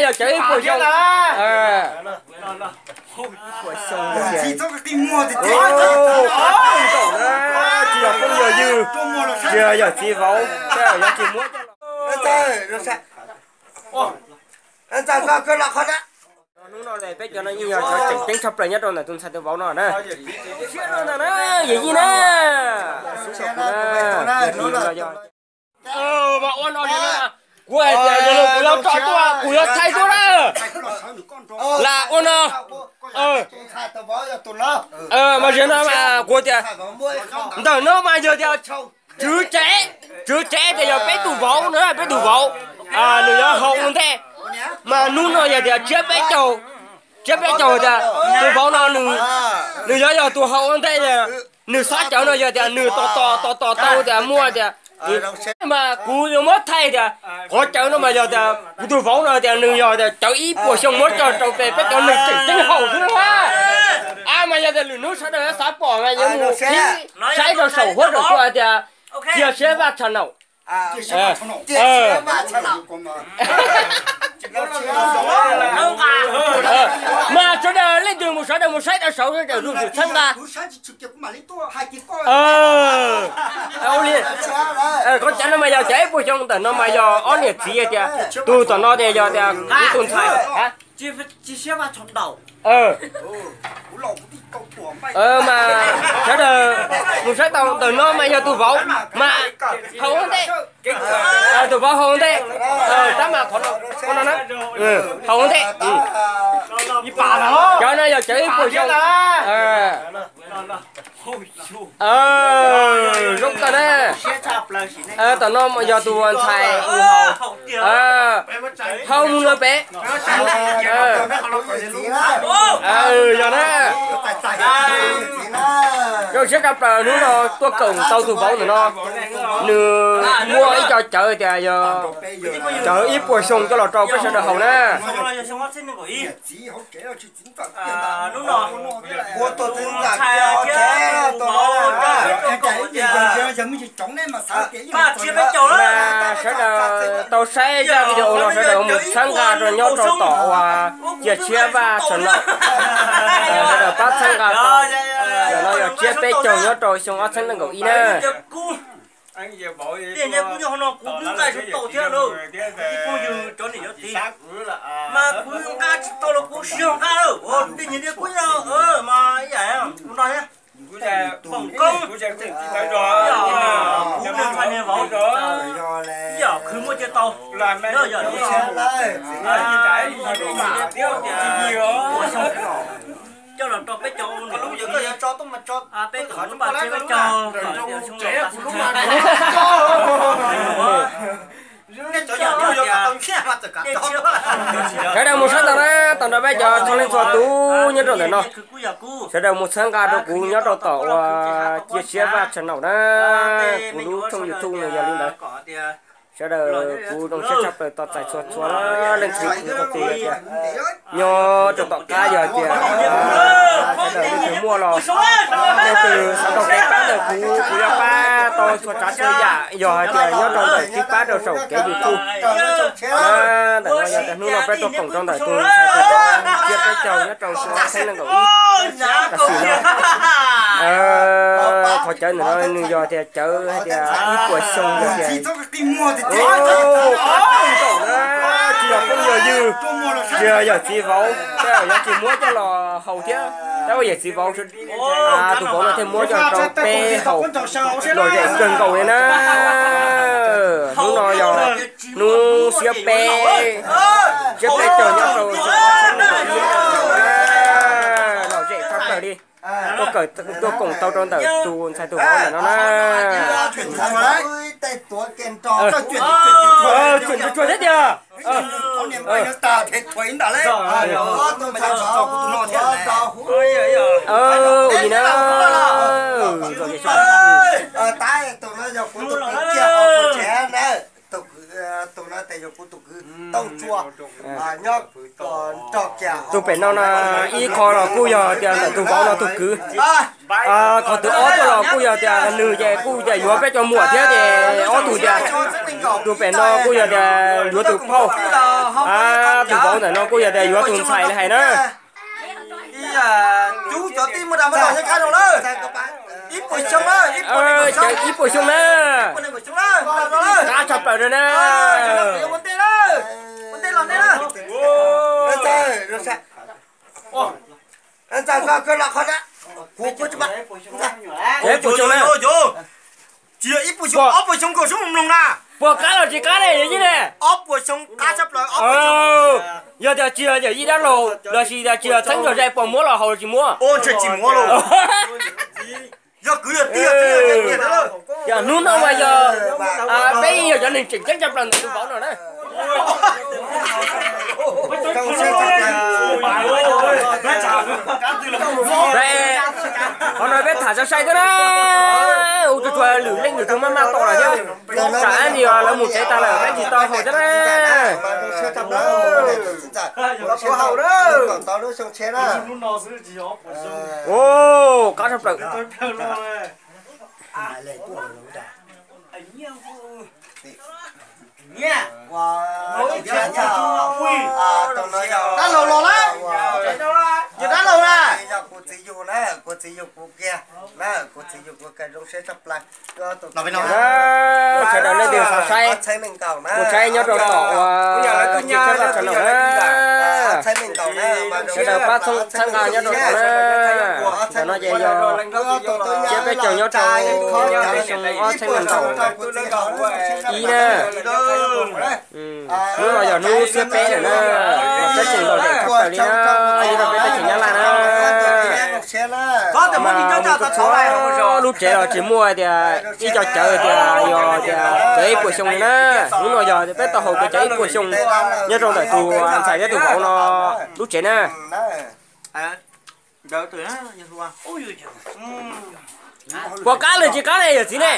Yog cawv ib puas xyoo. Tsis yog phooj yog ywg, tsis yog yawm txiv vauv, yog tsis muab coj los. Hnub no peb cov no yeej yog cov tseem ceeb tshaj plaws nyob rau ntawm tus ntxhais tus vauv no na. Siab rau ntawm na, yawm yij na. Kuv hais tias yog kuv yuav tso tuaj, kuv yuav thaij tuaj na. Lam ua no. Mas ziag no mas kuv tias ntawm no mas yog tias tswv tsev, tswv tsev tias yog peb tus vauv no, peb tus vauv nws yuav haus ua ntej. Mas hnub no yog tias tsiab peb caug, tsiab peb caug tias tus vauv no nws yuav yog tus haus ua ntej. Nws xob cawv no yog tias nws tos tos tos tos tau tias muaj tias, mas kuv yuav muab thaij tias qhov cawv no mas yog tias kuv tus vauv no tias nws yog tias cawv ib puas xyoo muab coj rau peb, peb cov neeg tseem ceeb haus xwb na. Mas yog tias lwm hnub sawv daws xav pom mas yuav mus saib rau saum huab saum cua tias Cia Siab Vaj Channel. Mas sawv daws leej twg mus sawv daws mus saib rau saud sawv daws zuj zus txhawb nqa. Ua li, qhov cawv no mas yog cawv ib puas xyoo, ntawm no mas yog ob niam txiv tias, tus tom no tias yog tias kuv tus ntxhais. Mas sawv daws mus saib tau ntawm no mas yog tus vauv mas haus ua ntej. Tus vauv haus ua ntej. Tab mas qhov no, qhov no na, haus ua ntej. Cov no yog cawv ib puas xyoo. Zoo kawg na. Tom no yog tus ntxhais nws haus, haus mus lawm pem. Yog na, zoo siab tshaj plaws hnub no tuaj koom tau tus vauv ntawm no, nws muaj ib co cawv tias yog cawv ib puas xyoo coj los rau peb sawv daws haus na. Mas sawv daws tau saib zaj video no sawv daws mus txhawb nqa rau nyob rau tom uas Cia Siab Vaj Channel. Sawv daws pab txhawb nqa tau, ntawm no yog tsiab peb caug nyob rau xyoo ob txhiab nees nkaum ib na. Tej niag kuj nyob hauv no kuv nqa tsis tau thiab lauj, ib phooj ywg cov niam cov txiv, mas kuv nqa tsis tau los kuv siv nqa lawm, tej niag kuj nyob mas ib yam no thiab. Foom koob, kuv niag ntxhais niag vauv, ib yam khwv muaj cia tau, yog coj los rau peb cov, peb cov lub npas tsiab peb caug, sawv daws mus saib tau na, tau nrog peb cov txhua leej txhua tus nyob rau ntawm no. Sawv daws mus txhawb nqa rau kuv nyob rau tom uas Cia Siab Vaj Channel na, kuv lub tshooj YouTube no yog li ntawd. Sawv daws kuv zoo siab tshaj plaws tos txais txhua txhua leej txhua tus tias nyob rau tom qab yog tias sawv daws leej twg muaj los leej twg xav tau kev pab ntawm kuv, kuv yuav pab tau txhua tsav txhua yam yog hais tias nyob rau ntawm tib pab rau saum kev YouTube. Ntawm no yog tias hnub no peb tuaj koom rau ntawm tus ntxhais tus vauv tsiab peb caug nyob rau xyoo ob txhiab nees nkaum ib. Tam sim no qhov cawv ntawm no nws yog tias cawv hais tias ib puas xyoo yog tias tsis yog phooj yog ywg, tsis yog yawm txiv vauv, tab sis yog tsis muab coj los haus thiab, tab sis yawm txiv vauv, tus vauv no thiaj muab coj rau peb haus lom zem kawg nkaus li na. Hnub no yog hnub xiab peb, tsiab peb caug nyob rau lom zem tshaj plaws li. Tuaj koom tau rau ntawm tus ntxhais tus vauv ntawm no na. Cuam tsuag thiab tiag. Ua li na. Tus pem no no ib qho los kuj yog tias ntawm tus vauv no tus kwv. Qhov twg ob tuaj los kuj yog tias nws ces kuj tias yuav peb cov muam thiab ces ob tug tias, tus pem no kuj yog tias yuav tus phauj, Ntawm no kuj yog tias yuav tus ntxhais li hais na. Cov ib puas xyoo na, ib puas xyoo na. Qab tshaj plaws na. Ib puas xyoo na. Tsis yog ib puas xyoo, ob puas xyoo nkaus xyoo mloog na. Puas qab los tsis qab ne yawm yij ne? Ob puas xyoo qab tshaj plaws. Yog tias tsis yog yawm yij dab laug los sis tias tsis yog txheeb zog zai puas muab los haus los tsis muab? Tsis muab lauj. Yog kwv yog tij. Yog hnub no mas yog peb yog cov neeg tseem ceeb tshaj plaws ntawm tus vauv no na. Qhov no peb tham tso sai thiab na. Ua tsuag tsuag lwm leej lwm tug maj maj tau lawm thiab. Tsam ib ntsis lawv mus tsev tag lawm peb tsis tau haus thiab na. Qab tshaj plaws. Dab laug los lawm. Yog dab laug na. Sawv daws leej twg xav saib, mus saib nyob rau tom uas tsev tsheb laj tsam no na. Sawv daws pab txhawb nqa nyob rau tom na. Ntawm no ces yog tsiab peb caug nyob rau xyoo ob txhiab nees nkaum ib na. Hnub no yog hnub xiab peb lawm na, peb tseem lom zem tshaj plaws li na, nyob rau peb teb chaws Nyab Laj na. Mas mus txhua txhua lub tsev los tsis muaj tias ib co cawv tias yog tias cawv ib puas xyoo li na. Hnub no yog peb tau haus cov cawv ib puas xyoo nyob rau ntawm tus ntxhais thiab tus vauv no lub tsev na. Puas qab los tsis qab ne yawm txiv ne?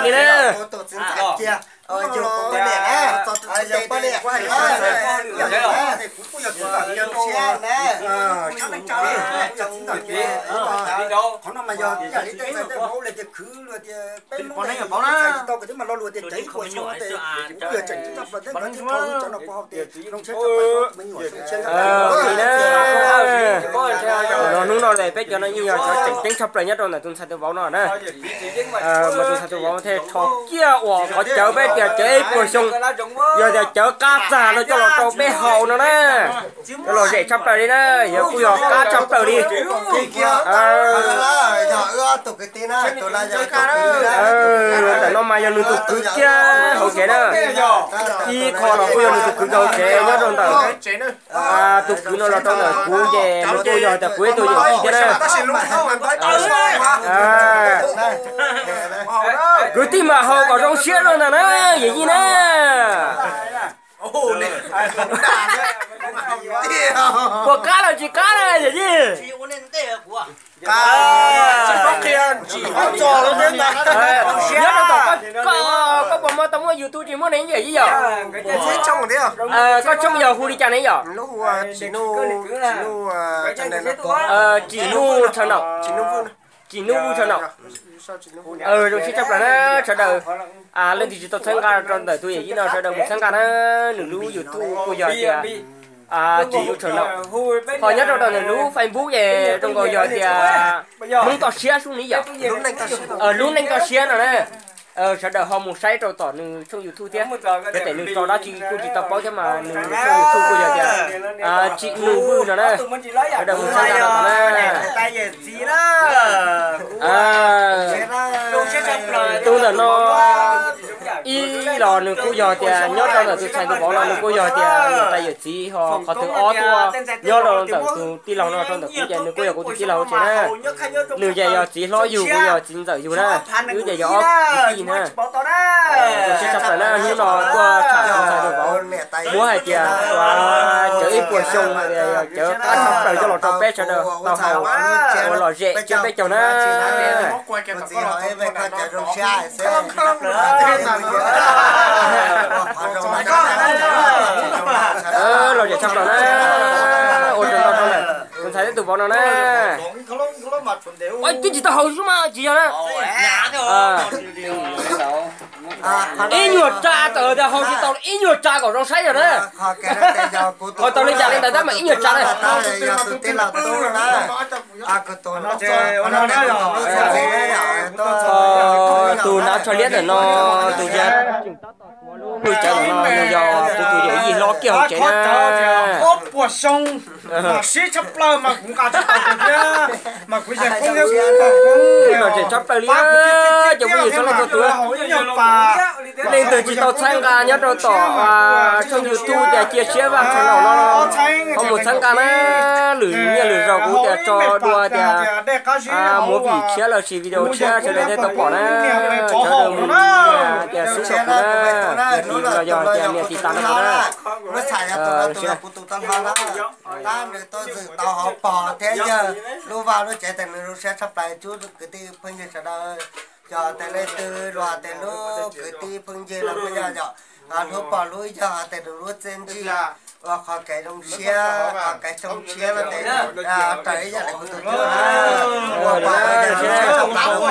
Li na. Li na. Hnub no peb cov no yeej yog cov tseem ceeb tshaj plaws nyob rau ntawm tus ntxhais tus vauv no na. Mas tus ntxhais tus vauv thiaj rho kiag uas qhov cawv peb tias cawv ib puas xyoo, yog tias cawv qab txag no coj los rau peb haus no na. Cov lom zem tshaj plaws li na, yog kuj yog qab tshaj plaws li. Ntawm no mas yog nws tus kwv kiag hauv tsev na. Ib qho los kuj yog nws tus kwv hauv tsev nyob rau ntawm tus kwv no los rau ntawm kuv ces nws kuj yog tias kuv ib tug yawm yij thiab na. Kwv tij mas haus kom zoo siab rau ntawm na, yawm yij na. Puas qab los tsis qab na yawm yij? Nyob rau tom koj, koj puas muaj tau muaj YouTube tsis muaj ne yawm yij yom? Koj tshooj yog hu li cas ne yom? Tsim Nuj channel, Tsim Nuj Vwj channel. Zoo siab tshaj plaws na sawv daws. Leej twg tsis tau txhawb nqa rau ntawm tus yawm yij no sawv daws mus txhawb nqa na. Nws lub YouTube kuj yog tias Tsim Nuj channel. Ho nyob rau ntawm nws lub Facebook ces zoo nkaus yog tias Hmoob Toj Siab xwb ne yom? Lub Neej Toj Siab no na. Sawv daws ho mus saib rau tom nws tshooj YouTube thiab. Yog tias nws tso dab tsi kuj tsis tau paub thiab mas nws tshooj YouTube kuj yog tias Tsim Nuj Vwj no na. Sawv daws mus txhawb nqa rau tom na. Tus ntawm no ib los nws kuj yog tias nyob rau ntawm tus ntxhais tus vauv no nws kuj yog tias niam tais yawm txiv, ho qhov thib ob tuaj nyob rau ntawm tus tij laug no rau ntawm kuv ces nws kuj yog kuv tus tij laug tsev na. Nws ces yog txiv hlob yug, kuv yog txiv ntxawm yug na. Wb ces yog ob kwv tij na. Zoo siab tshaj plaws na, hnub no tuaj tham tus ntxhais tus vauv, muab hais tias ua cawv ib puas xyoo hais tias yog cawv qab tshaj plaws coj los rau peb sawv daws tau haus ua lom zem tsiab peb caug na. Lom zem tshaj plaws na, ua tsaug ntau rau lawm tus ntxhais thiab tus vauv no na. Twb tsis tau haus xwb mas tsis yog na. Ib nyuag tsa tawm tias haus tsis tau ib nyuag tsa kom zoo saib yog na. Haus tau li cas li ntawd tab mas ib nyuag tsa na. Tus hnav tsho liab ntawm no, tus yawg, tus cawv ntawm no yog kuv tus yawm yij hlob kiag hauv tsev na. Ob puas xyoo mas sib tshaj plaws mas kuv nqa tsis tau thiab, mas kuv yeej poob thiab kuv poob. Tseem tshaj plaws li, cov phooj ywg txhua leej txhua tus, leej twg tsis tau txhawb nqa nyob rau tom tshooj YouTube tias Cia Siab Vaj Tshav Naum no, ho mus txhawb nqa na. Lwm niaj lwm zaus kuv tias tso dua tias movie tshiab los sis video tshiab sawv daws thiaj tau pom na. Sawv daws mus tias xub rau kuv na, tias tiv los yog tias nias tiv tas rau kuv na. Tab nws tuaj zwm tau hauv pog thiab yawg lub vaj lub tsev tes nws zoo siab tshaj plaws tub kwv tij phooj ywg sawv daws. Yog tes leej twg los tes lub kwv tij phooj ywg los puas yog yom, hlub pog hlub yawg tes nws lub txiaj ntsig ua qhov kev zoo siab qhov kev xyoo tshiab no tes raws ib yam li kuv tus tub na. Ua pog ua yawg zoo siab tshaj plaws.